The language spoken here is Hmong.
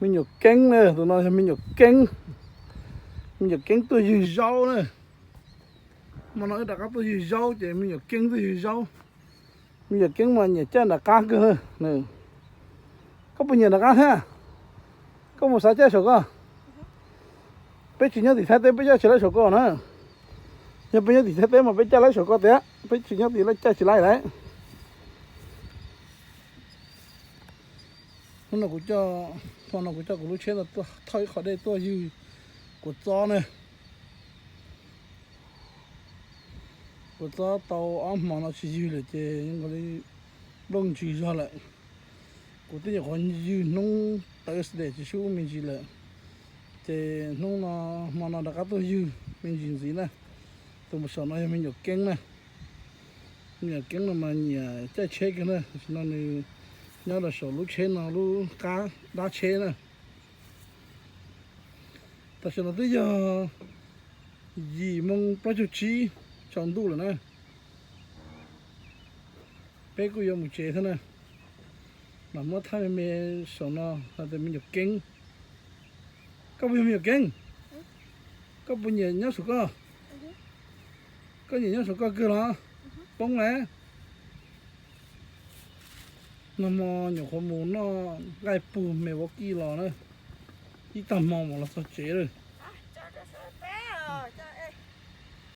Me nyuam Keeb na, tus no yog me nyuam Keeb. Me nyuam Keeb tuaj ywg zaub na. Hmo no wb rov qab tuaj ywg zaub ces me nyuam Keeb tuaj ywg zaub. Me nyuam Keeb mas nyiam caij nram qab kawg na. Koj puas nyiam nram qab thiab? Koj mus xav caij saum ko? Peb tsis nyob tim Thaib teb peb caij tsis laib saum ko na. Yog peb nyob tim Thaib teb mas peb caij laib saum ko tiag, peb tsis nyob tim lawv caij tsis laib lawm. Hnub no kuv coj, hmo no kuv coj kuv lub tsheb no thauj ib qho dej tuaj ywg kua txob na. Kua txob tau ob hmo no tsis ywg lawm ces yeej nkaus li nplooj ntsws zog lawm. Kuv twb nyuam qhuav ywg hnub Thursday tsis sub me ntsis lawm, ces hnub no, hmo no rov qab tuaj ywg me ntsis ntxiv na. Tus mus saum no yog me nyuam Keeb na. Me nyuam Keeb no mas nyiam caij tsheb kawg na, tam sim no nws nyob rau saum lub tsheb no lub qab dab tsheb na. Tam sim no twb yog yim moo plaub caug tsib tsaus ntuj lawm na. Peb kuj yuav mus tsev thiab na. Mas muab thaij me me saum no hais tias me nyuam Keeb. Koj puas yog me nyuam Keeb? Koj puas nyiam nyob saum ko? Koj nyiam nyob saum ko kawg los? Poob lawm. Nag hmo nyuam qhuav mus noj nqaij pug me vov kij los na, ib tag hmo mas los txog tsev lawm.